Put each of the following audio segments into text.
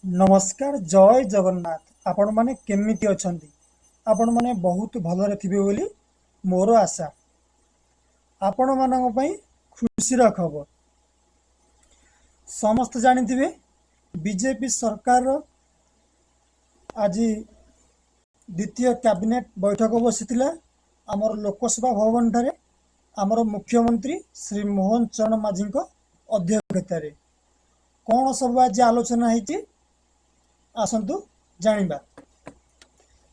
ନମସ୍କାର, ଜୟ ଜଗନ୍ନାଥ। ଆପଣମାନେ କେମିତି ଅଛନ୍ତି? ଆପଣମାନେ ବହୁତ ଭଲରେ ଥିବେ ବୋଲି ମୋର ଆଶା। ଆପଣମାନଙ୍କ ପାଇଁ ଖୁସିର ଖବର, ସମସ୍ତେ ଜାଣିଥିବେ ବିଜେପି ସରକାରର ଆଜି ଦ୍ୱିତୀୟ କ୍ୟାବିନେଟ୍ ବୈଠକ ବସିଥିଲା ଆମର ଲୋକସଭା ଭବନଠାରେ, ଆମର ମୁଖ୍ୟମନ୍ତ୍ରୀ ଶ୍ରୀ ମୋହନ ଚରଣ ମାଝୀଙ୍କ ଅଧ୍ୟକ୍ଷତାରେ। କ'ଣ ସବୁ ଆଜି ଆଲୋଚନା ହେଇଛି, ଆସନ୍ତୁ ଜାଣିବା।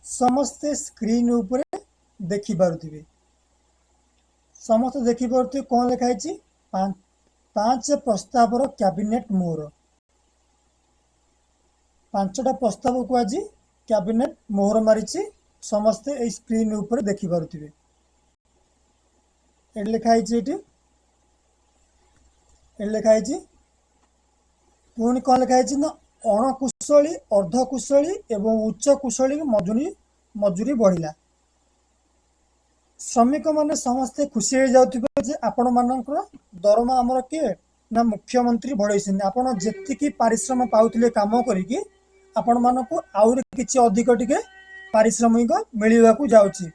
ସମସ୍ତେ ସ୍କ୍ରିନ୍ ଉପରେ ଦେଖିପାରୁଥିବେ, ସମସ୍ତେ ଦେଖିପାରୁଥିବେ କ'ଣ ଲେଖା ହେଇଛି। 5 ପ୍ରସ୍ତାବର କ୍ୟାବିନେଟ୍ ମୋହର। 5ଟା ପ୍ରସ୍ତାବକୁ ଆଜି କ୍ୟାବିନେଟ୍ ମୋହର ମାରିଛି। ସମସ୍ତେ ଏଇ ସ୍କ୍ରିନ୍ ଉପରେ ଦେଖିପାରୁଥିବେ, ଏଠି ଲେଖା ହେଇଛି, ଏଠି ଏଠି ଲେଖା ହେଇଛି। ପୁଣି କ'ଣ ଲେଖା ହେଇଛି ନା ଅଣକୁଶଳୀ, ଅର୍ଦ୍ଧକୁଶଳୀ ଏବଂ ଉଚ୍ଚ କୁଶଳୀ ମଜୁରୀ ବଢ଼ିଲା। ଶ୍ରମିକମାନେ ସମସ୍ତେ ଖୁସି ହେଇଯାଉଥିବେ ଯେ ଆପଣମାନଙ୍କର ଦରମା ଆମର କିଏ ନା ମୁଖ୍ୟମନ୍ତ୍ରୀ ବଢ଼େଇଛନ୍ତି। ଆପଣ ଯେତିକି ପାରିଶ୍ରମ ପାଉଥିଲେ କାମ କରିକି, ଆପଣମାନଙ୍କୁ ଆହୁରି କିଛି ଅଧିକ ଟିକେ ପାରିଶ୍ରମିକ ମିଳିବାକୁ ଯାଉଛି।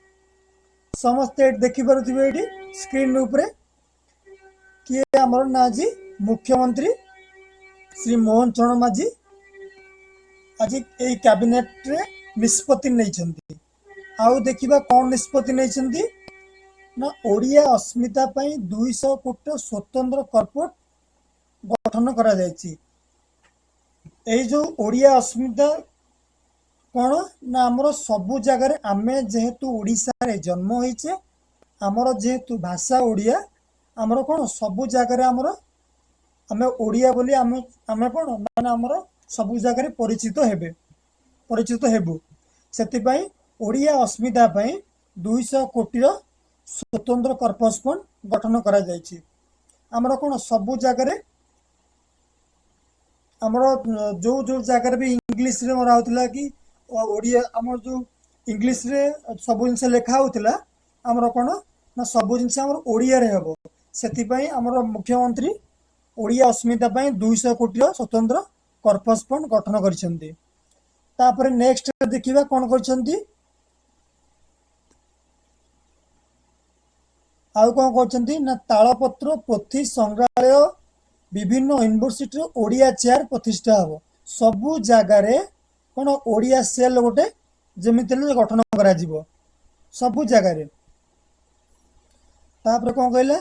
ସମସ୍ତେ ଏଠି ଦେଖିପାରୁଥିବେ, ଏଇଠି ସ୍କ୍ରିନ୍ ଉପରେ କିଏ ଆମର ନା ଆଜି ମୁଖ୍ୟମନ୍ତ୍ରୀ ଶ୍ରୀ ମୋହନ ଚରଣ ମାଝୀ ଆଜି ଏଇ କ୍ୟାବିନେଟରେ ନିଷ୍ପତ୍ତି ନେଇଛନ୍ତି। ଆଉ ଦେଖିବା କ'ଣ ନିଷ୍ପତ୍ତି ନେଇଛନ୍ତି ନା ଓଡ଼ିଆ ଅସ୍ମିତା ପାଇଁ 200 କୋଟି ସ୍ୱତନ୍ତ୍ର କର୍ପୋରେଟ ଗଠନ କରାଯାଇଛି। ଏଇ ଯୋଉ ଓଡ଼ିଆ ଅସ୍ମିତା କ'ଣ ନା ଆମର ସବୁ ଜାଗାରେ ଆମେ ଯେହେତୁ ଓଡ଼ିଶାରେ ଜନ୍ମ ହେଇଛେ, ଆମର ଯେହେତୁ ଭାଷା ଓଡ଼ିଆ, ଆମର କ'ଣ ସବୁ ଜାଗାରେ ଆମର ଆମେ ଓଡ଼ିଆ ବୋଲି ଆମେ କ'ଣ ମାନେ ଆମର ସବୁ ଜାଗାରେ ପରିଚିତ ହେବେ, ପରିଚିତ ହେବୁ। ସେଥିପାଇଁ ଓଡ଼ିଆ ଅସ୍ମିତା ପାଇଁ 200 କୋଟିର ସ୍ୱତନ୍ତ୍ର କର୍ପସ୍ ଫଣ୍ଡ ଗଠନ କରାଯାଇଛି। ଆମର କ'ଣ ସବୁ ଜାଗାରେ ଆମର ଯୋଉ ଯୋଉ ଜାଗାରେ ବି ଇଂଲିଶରେ ମରା ହଉଥିଲା କି ଓଡ଼ିଆ, ଆମର ଯୋଉ ଇଂଲିଶରେ ସବୁ ଜିନିଷ ଲେଖା ହଉଥିଲା, ଆମର କ'ଣ ନା ସବୁ ଜିନିଷ ଆମର ଓଡ଼ିଆରେ ହେବ। ସେଥିପାଇଁ ଆମର ମୁଖ୍ୟମନ୍ତ୍ରୀ ଓଡ଼ିଆ ଅସ୍ମିତା ପାଇଁ 200 କୋଟିର ସ୍ୱତନ୍ତ୍ର କର୍ପସ୍ ଫଣ୍ଡ ଗଠନ କରିଛନ୍ତି। ତାପରେ ନେକ୍ସଟ ଦେଖିବା କ'ଣ କରିଛନ୍ତି, ଆଉ କ'ଣ କରିଛନ୍ତି ନା ତାଳପତ୍ର ପୋଥି ସଂଗ୍ରହାଳୟ, ବିଭିନ୍ନ ୟୁନିଭର୍ସିଟିର ଓଡ଼ିଆ ଚେୟାର ପ୍ରତିଷ୍ଠା ହେବ। ସବୁ ଜାଗାରେ କ'ଣ ଓଡ଼ିଆ ସେଲ୍ ଗୋଟେ ଯେମିତି ହେଲେ ଗଠନ କରାଯିବ ସବୁ ଜାଗାରେ। ତାପରେ କ'ଣ କହିଲା?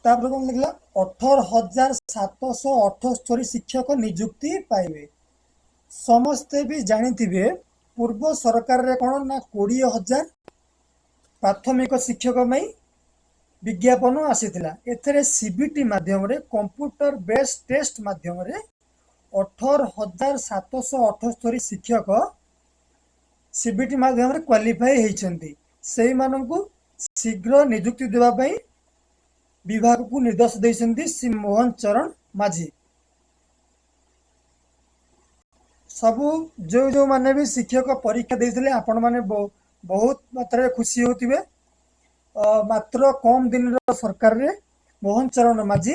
ତାପରେ କ'ଣ ଲେଖିଲା? 18,778 ଶିକ୍ଷକ ନିଯୁକ୍ତି ପାଇବେ। ସମସ୍ତେ ବି ଜାଣିଥିବେ ପୂର୍ବ ସରକାରରେ କ'ଣ ନା 20,000 ପ୍ରାଥମିକ ଶିକ୍ଷକ ପାଇଁ ବିଜ୍ଞାପନ ଆସିଥିଲା। ଏଥିରେ ସିବିଟି ମାଧ୍ୟମରେ, କମ୍ପ୍ୟୁଟର ବେସ୍ ଟେଷ୍ଟ ମାଧ୍ୟମରେ 18,778 ଶିକ୍ଷକ ସିବିଟି ମାଧ୍ୟମରେ କ୍ୱାଲିଫାଏ ହେଇଛନ୍ତି। ସେଇମାନଙ୍କୁ ଶୀଘ୍ର ନିଯୁକ୍ତି ଦେବା ପାଇଁ ବିଭାଗକୁ ନିର୍ଦ୍ଦେଶ ଦେଇଛନ୍ତି ଶ୍ରୀ ମୋହନ ଚରଣ ମାଝୀ। ସବୁ ଯେଉଁ ଯେଉଁମାନେ ବି ଶିକ୍ଷକ ପରୀକ୍ଷା ଦେଇଥିଲେ, ଆପଣମାନେ ବହୁତ ମାତ୍ରାରେ ଖୁସି ହେଉଥିବେ। ମାତ୍ର କମ୍ ଦିନର ସରକାରରେ ମୋହନ ଚରଣ ମାଝୀ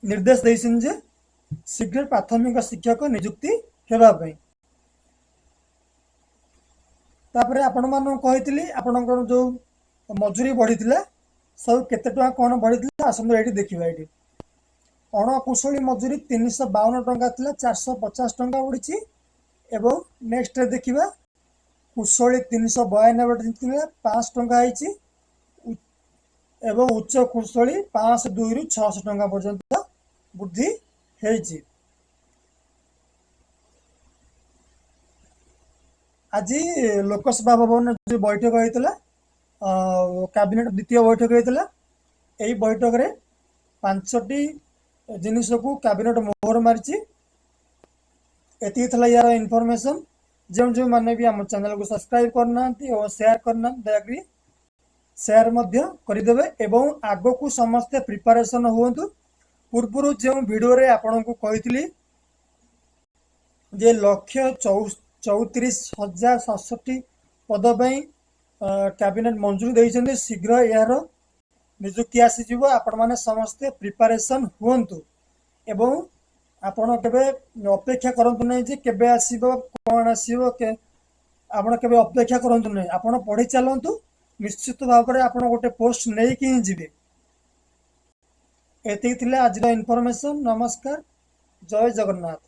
ନିର୍ଦ୍ଦେଶ ଦେଇଛନ୍ତି ଯେ ଶୀଘ୍ର ପ୍ରାଥମିକ ଶିକ୍ଷକ ନିଯୁକ୍ତି ହେବା ପାଇଁ। ତାପରେ ଆପଣମାନଙ୍କୁ କହିଥିଲି ଆପଣଙ୍କର ଯୋଉ ମଜୁରୀ ବଢ଼ିଥିଲା, ସବୁ କେତେ ଟଙ୍କା କ'ଣ ବଢ଼ିଥିଲା, ଆସନ୍ତୁ ଏଇଠି ଦେଖିବା। ଏଇଠି ଅଣକୁଶଳୀ ମଜୁରୀ 352 ଟଙ୍କା ଥିଲା, 450 ଟଙ୍କା ବଢ଼ିଛି। ଏବଂ ନେକ୍ସଟରେ ଦେଖିବା କୁଶଳୀ 392 ଥିଲା, 500 ଟଙ୍କା ହେଇଛି ଏବଂ ଉଚ୍ଚ କୁଶଳୀ 502ରୁ 600 ଟଙ୍କା ପର୍ଯ୍ୟନ୍ତ ବୃଦ୍ଧି ହେଇଛି। ଆଜି ଲୋକସଭା ଭବନରେ ଯେଉଁ ବୈଠକ ହେଇଥିଲା, କ୍ୟାବିନେଟ ଦ୍ୱିତୀୟ ବୈଠକ ହେଇଥିଲା, ଏଇ ବୈଠକରେ 5ଟି ଜିନିଷକୁ କ୍ୟାବିନେଟ ମୋହର ମାରିଛି। ଏତିକି ଥିଲା ୟାର ଇନଫର୍ମେସନ। ଯେଉଁ ଯେଉଁମାନେ ବି ଆମ ଚ୍ୟାନେଲକୁ ସବସ୍କ୍ରାଇବ କରିନାହାନ୍ତି ଏବଂ ସେୟାର କରିନାହାନ୍ତି, ଦୟାକରି ସେୟାର ମଧ୍ୟ କରିଦେବେ ଏବଂ ଆଗକୁ ସମସ୍ତେ ପ୍ରିପାରେସନ ହୁଅନ୍ତୁ। ପୂର୍ବରୁ ଯେଉଁ ଭିଡ଼ିଓରେ ଆପଣଙ୍କୁ କହିଥିଲି ଯେ 1,34,067 ପଦ ପାଇଁ କ୍ୟାବିନେଟ ମଞ୍ଜୁରୀ ଦେଇଛନ୍ତି, ଶୀଘ୍ର ଏହାର ନିଯୁକ୍ତି ଆସିଯିବ। ଆପଣମାନେ ସମସ୍ତେ ପ୍ରିପାରେସନ୍ ହୁଅନ୍ତୁ ଏବଂ ଆପଣ କେବେ ଅପେକ୍ଷା କରନ୍ତୁ ନାହିଁ ଯେ କେବେ ଆସିବ, କଣ ଆସିବ। ଆପଣ କେବେ ଅପେକ୍ଷା କରନ୍ତୁ ନାହିଁ। ଆପଣ ପଢି ଚାଲନ୍ତୁ, ନିଶ୍ଚିତ ଭାବରେ ଆପଣ ଗୋଟେ ପୋଷ୍ଟ ନେଇକି ହିଁ ଯିବେ। ଏତିକି ଥିଲା ଆଜିର ଇନଫର୍ମେସନ। ନମସ୍କାର, ଜୟ ଜଗନ୍ନାଥ।